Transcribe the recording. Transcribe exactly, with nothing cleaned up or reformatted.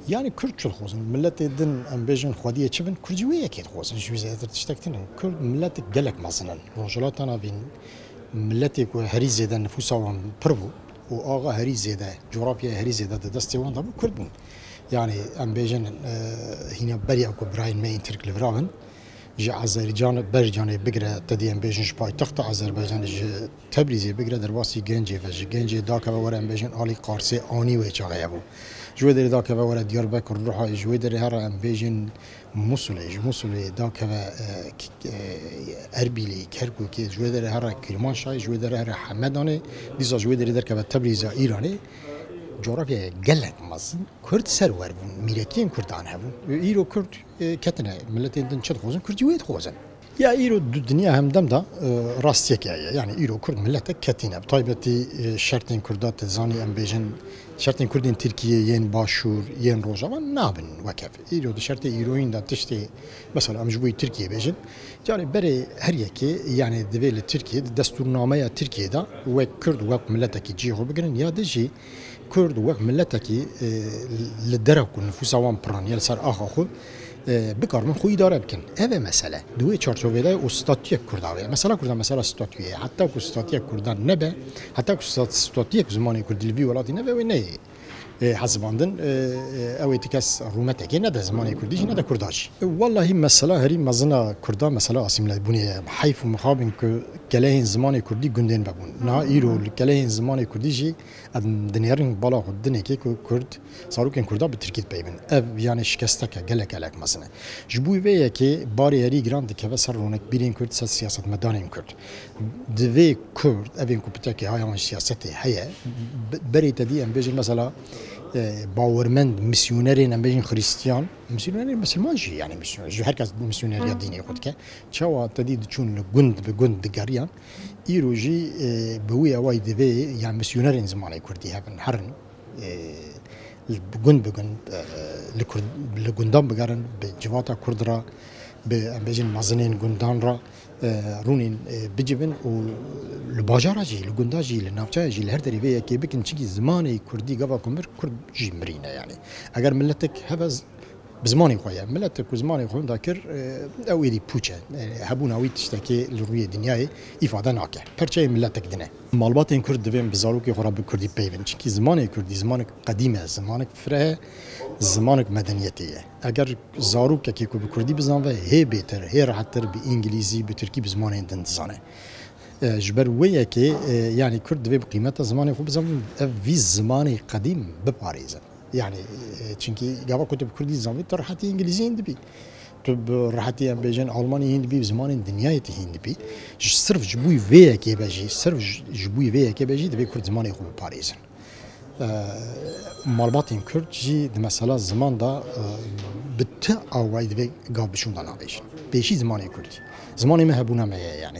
Yani Kurd çi dixwazin? Milletê din em bêjin xwediyê çi bin? Kurd jî wê yekê dixwazin. Ji wî zêdetir tiştek tune. Kurd miletek gelek mezin in. Rojhilata Navîn miletê ku herî zêde nifûsa wan pir bû û axa herî zêde, cografyaya herî zêde di destê wan de bû, Kurd bûn. Yani em bêjin, e, hîna beriya ku birayên me yên Tirk li vira bin, ji Azerîcan, Bercanê bigire, te dî em bêjin ji paytexta Azerbaycanê, ji Tebrîzê bigire derbasî Gencê ve, ji Gencê dakeve were em bêjin alî Qarsê anî wê çaxê hebû. Ji wê derê dakeve were Diyarbekir, Ruhayê, ji wê derê here em bêjin Musulê, ji Musulê dakeve, e, k-, e, Erbîlê, Kerkûkê, ji wê derê here Kirmanşahê, ji wê derê here Hemedanê, dîsa ji wê derê derkeve Tebrîza Îranê. Cografyaya gelek mezin. Kurd ser wer bûn, mîrekiyên Kurdan hebûn. Îro Kurd, e, ketine, miletên din çi dixwazin? Kurd jî wê dixwazin. Ya îro du dinya hemdem de, e, rastiyeke heye. Yani îro Kurd miletek ketîn e. Bi taybetî, e, şertên Kurda, te zanî em bêjin, şertên Kurdên Tirkiyê, yên Başûr, yên Rojava nabin wek hev. Îro di şertê îroyîn de tiştê, mesela em ji bo Tirkiyê bêjin, carê berê her yekê, yani divê li Tirkiyê, di destûrnameya Tirkiyê de wek Kurd, wek miletekî cihê xwe bigirin, ya di jî Kurd wek miletekî, e, li dera ku nifûsa wan piran ye li ser axa xwe, e, bikaribin xwe îdare bikin. Ev e mesele. Di wê çarçovê de û statuyek Kurda heye. Mesela Kurda, mesela statuyê ye. Heta ku statuyek Kurdan nebe, heta ku stat-, statuyek zimanê Kurdî li vî welatî nebe, wê neyê, e, hesibandin, e, e, ew ê ti kes rûmetekê nede zimanê Kurdî jî, nede Kurda jî. E, wellahî mesela herî mezina Kurda, mesela asîmlebûnê ye. Heyf û mixabin ku kelehên zimanê Kurdî gundên vebûn. Niha îro li kelehên zimanê Kurdî jî em dinêrin bala xwe dinekê ku Kurd, zarokên Kurda bi Tirkî dipeyivin. Ev yani şikesteke gelek gelek mezin e. Ji bo vê yekê barê herî giran dikeve ser ronekbîrên Kurd, ser siyasetmedanên Kurd. Divê Kurd, evên ku P T K haya wan siyasetê heye, b-, berê te dî em bêjin mesela, e, bawermend, misyonerên em bêjin Xristiyan, misyonerên misilman jî yani misyoner, ji her kes misyoneriya dînê xwe dike. Çawa te dî diçûn li gund bi gund digeriyan, îro jî, e, bi wî awayî divê ya misyonerên zimanê Kurdî hebin, herin, e, bi gund bi gund, e, li Kurd, li gundan bigerin, bi civata Kurd re, bi, em bêjin, mezinên gundan re, e, rûnên, e, bicivin û li bajara jî, li gunda jî, li navçeya jî, li her derê vê yekê bikin, çikî zimanê Kurdî gava ku mir, Kurd jî mirîne yani. Eger miletek heve z-, bi zimanê xwe ye. Miletek ku zimanê xwe winda kir, e, ew êdî pûç e. E, hebûna wî tiştekê li rûyê dinyayê îfade nake. Perçeyê miletek din e. Malbatên Kurd divên bi zarokê xwe re bi Kurdî peyvin. Çimkî zimanê Kurdî zimanek qedîm e, zimanek fireh e, zimanek medeniyetê ye. Eger zarokekê ku bi Kurdî bizanve, hê bêtir, hê rehettir bi Îngilîzî, bi Tirkî, bi zimanên din dizane. E, ji ber wê yekê, e, yani Kurd divê bi qîmeta zimanê xwe bizanbin, ev vî zimanê qedîm biparêzin. Yani, e, çimkî gava ku tu bi Kurdî zanî, tu rehetî Îngilîzî hîn dibî. Tu bi rehetî, em bêjin, Almanî hîn dibî, bi zimanên dinyayê tu hîn dibî. Ji, sirf ji bo vê yekê be jî, sirf ji, ji bo vê yekê be jî divê Kurd zimanê xwe biparêzin. E, malbatên Kurd jî di mesela ziman de, e, bi ti awayî divê gav bi şûnda navêjin. Pêşî zimanê Kurdî. Zimanê me hebûna me ye yani.